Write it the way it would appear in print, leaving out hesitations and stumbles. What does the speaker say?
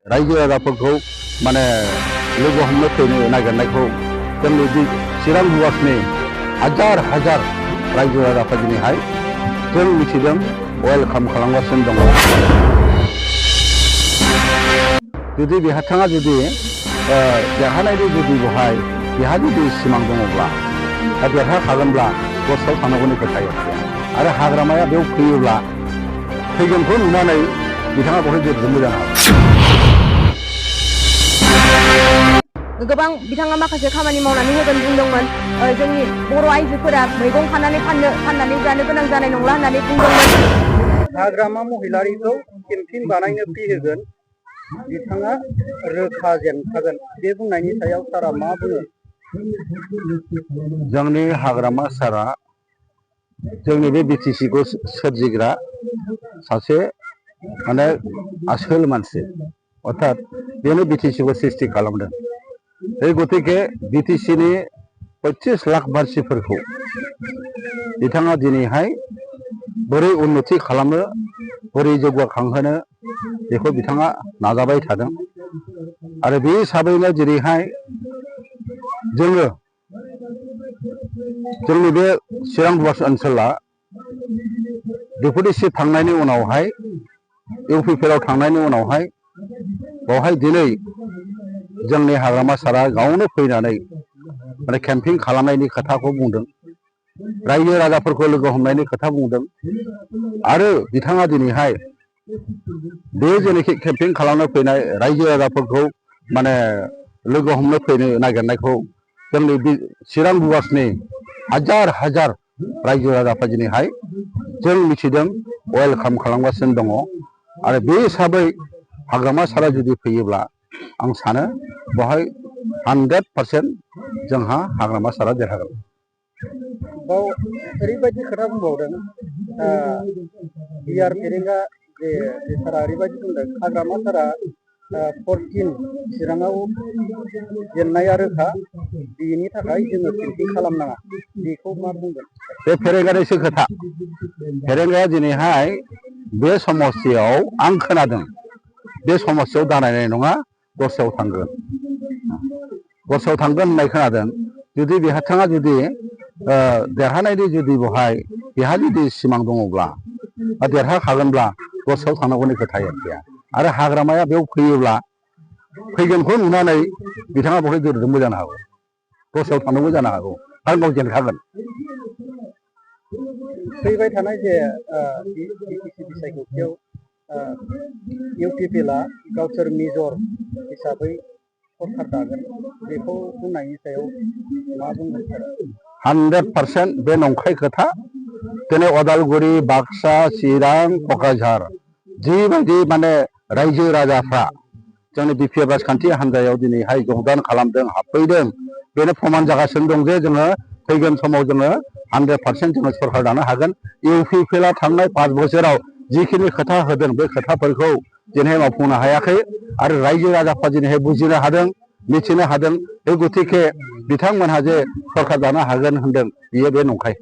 रायजो राजाफोरखौ माने लोगो हमनो फैनो नागिरनायखौ जोंनि चिरां बुवासनि हाजार हाजार रायजो राजाफोरा दिनैहाय जों मिथिदों वेलकाम खालामगासिनो दङ। जुदि बिथाङा जुदि देरहानायनि जुदि बेवहाय बिहा जुदि सिमां दङब्ला दा देरहाखागोनब्ला गसाव थानांगौनि खोथाया आरो हाग्रामाया बेयाव फैयोब्ला फैगोनखौ नुनानै बिथाङा बेवहाय जोबजोबनो जानो हागौ। गोबां बिथाङा माखासे खामानि मावनानै होगोन बुंदोंमोन। जोंनि बर' आइजोफोरा मैगं फाननानै जानो गोनां जानाय नंला होननानै बुंदोंमोन। हाग्रामा महिलारिखौ केम्पिन बानायनो फैहोगोन बिथाङा रोखा जेनखागोन। बे बुंनायनि सायाव सारा मा बुङो? जोंनि हाग्रामा सारा जोंनि बे BTC खौ सोरजिग्रा सासे माने आसोल मानसि, अर्थात बेनो BTC खौ सृष्टि खालामदों। बे गतिके BTC नि 25 लाख मानसिफोरखौ बिथाङा दिनैहाय बोरै उन्नति खालामनो, बोरै जौगाखांहोनो बेखौ बिथाङा नाजाबाय थादों। आरो बे हिसाबैनो जेरैहाय जोङो जोंनि बे चिरां बुवास ओनसोला डेपुटि चिफ थांनायनि उनावहाय UPPL आव थांनायनि उनावहाय बेवहाय दिनै जोंनि हाग्रामा सारा गावनो फैनानै माने केम्पिं खालामनायनि खोथाखौ बुंदों, रायजो राजाफोरखौ लोगो हमनायनि खोथा बुंदों। आरो बिथाङा दिनैहाय बे जेनोखि केम्पिं खालामनो फैनाय रायजो राजाफोरखौ माने लोगो हमनो फैनो नागिरनायखौ जोंनि चिरां बुवासनि हाजार हाजार रायजो राजाफ्रा दिनैहाय जों मिथिदों वेलकाम खालामगासिनो दङ। आरो बे हिसाबै हाग्रामा सारा जुदि फैयोब्ला आं सानो बेवहाय 100% जोंहा हाग्रामा सारा देरहागोन। बाव ओरैबायदि खोथा बुंबावदों, बिआर फेरेंगा जे सारा ओरैबायदि बुंदों हाग्रामा सारा 14 चिराङाव जेननाया रोखा, बेनि थाखाय जोङो केम्पिं खालामनाङा। बेखौ मा बुंगोन? बे फेरेंगानिसो खोथा। फेरेंगाया दिनैहाय बे समस्थियाव आं खोनादों बे समस्थियाव दानायनाय नङा, दस्रायाव थांगोन। दस्रायाव थांगोन होननाय खोनादों। जुदि बिथाङा जुदि देरहानायनि जुदि बेवहाय बिहा जुदि सिमां दङब्ला देरहाखागोनब्ला दस्रायाव थांनांगौनि खोथाया गैया। आरो हाग्रामाया बेयाव फैयोब्ला फैगोनखौ नुनानै बिथाङा बेवहाय जोबजोबनो जानो हागौ, दस्रायाव थांनांगौ जानो हागौ आरो गाव जेनखागोन। फैबाय थानाय जे BTC बिसायख'थियाव UPPL आ गावसोर मेजर हिसाबै सरकार दागोन, बेखौ बुंनायनि सायाव मा बुंगोन सार? 100% बे नंखाय खोथा। दिनै अदालगुरि, बाक्सा, चिरां, क'क्राझार जिबायदि माने रायजो राजाफ्रा जोंनि BPF राजखान्थि हान्जायाव दिनैहाय जगदान खालामदों, हाबफैदों, बेनो प्रमान जागासिनो दं जे जोङो फैगोन समाव जोङो 100% जोङो सरकार दानो हागोन। UPPL आ थांनाय 5 बोसोराव जिखिनि खोथा होदों बे खोथाफोरखौ दिनैहाय मावफुंनो हायाखै। आरो रायजो राजाफ्रा दिनैहाय बुजिनो हादों, मिथिनो हादों। बे गतिके बिथांमोनहा जे सरकार दानो हागोन होनदों, बियो बे नंखाय।